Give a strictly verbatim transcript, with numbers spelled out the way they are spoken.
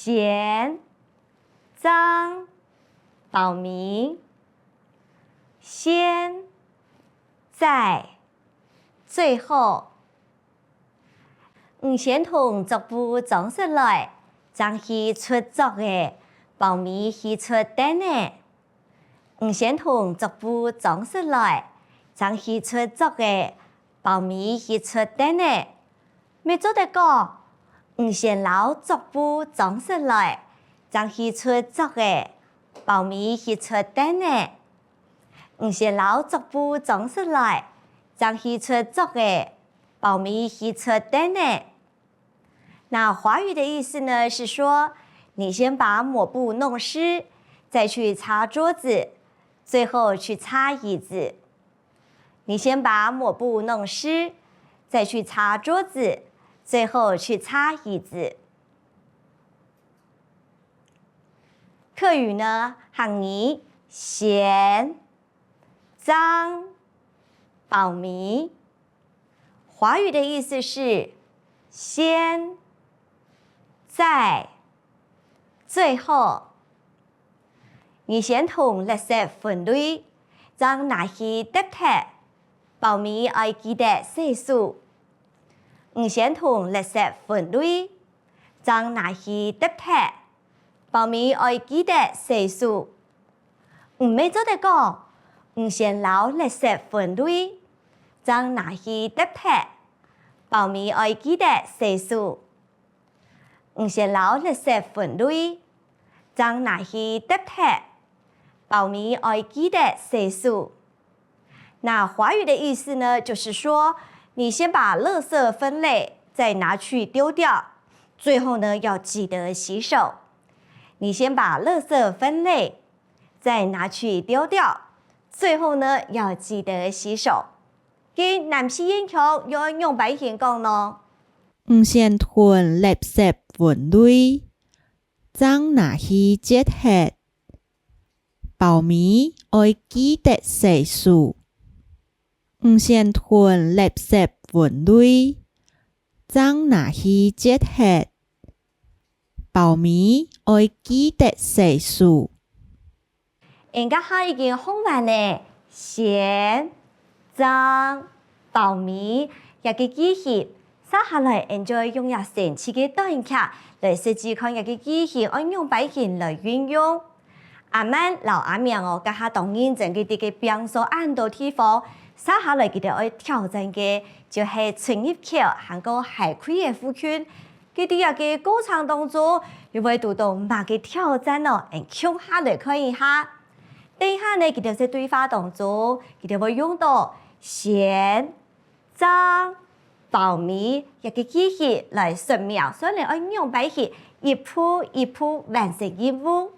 先、正、包尾、先、再、最後。你先同桌布裝實來，正去出桌仔，包尾去出凳仔。你先同桌布裝實來，正去出桌仔，包尾去出凳仔。乜做得講，你先摎桌布裝實來，正去出桌仔，包尾去出凳仔。你先摎桌布裝實來，正去出桌仔，包尾去出凳仔。那華語的意思呢，是說你先把抹布弄濕，再去擦桌子，最後去擦椅子。你先把抹布弄濕，再去擦桌子，最後去擦椅子。客語呢，客語先、正、包尾。華語的意思是先、再、最後。你先同垃圾分類，正拿去㧒忒，包尾愛記得洗手。你先同垃圾分類，正拿去㧒忒，包尾愛記得洗手。你乜做得講，你先摎垃圾分類，正拿去㧒忒，包尾愛記得洗手。你先摎垃圾分類，正拿去㧒忒，包尾愛記得洗手。那華語的意思呢，就是說，你先把垃圾分類，再拿去丟掉，最後呢，要記得洗手。你先把垃圾分類，再拿去丟掉，最後呢，要記得洗手。該南四縣腔愛仰般形講呢？你先同垃圾分類，正拿去㧒忒，包尾愛記得洗手。你先同垃圾分類，正拿去㧒忒，包尾愛記得洗手。𠊎等這下已經學完了先、正、包尾這个句型，接下來𠊎等就用這生趣个短劇來實際看這个句型愛仰般形來運用。阿曼摎阿明哦，這下當認真个在該摒掃恁多地方，接下來佢等愛挑戰个就係出入口還過鞋櫃个附近。 佢等這个過程當中，又會堵著麼个挑戰呢？𠊎等共下來看一下。等一下呢，佢等在對話當中，佢等會用著先、正、包尾這个句型來說明，所以呢，愛仰般去一步一步完成任務。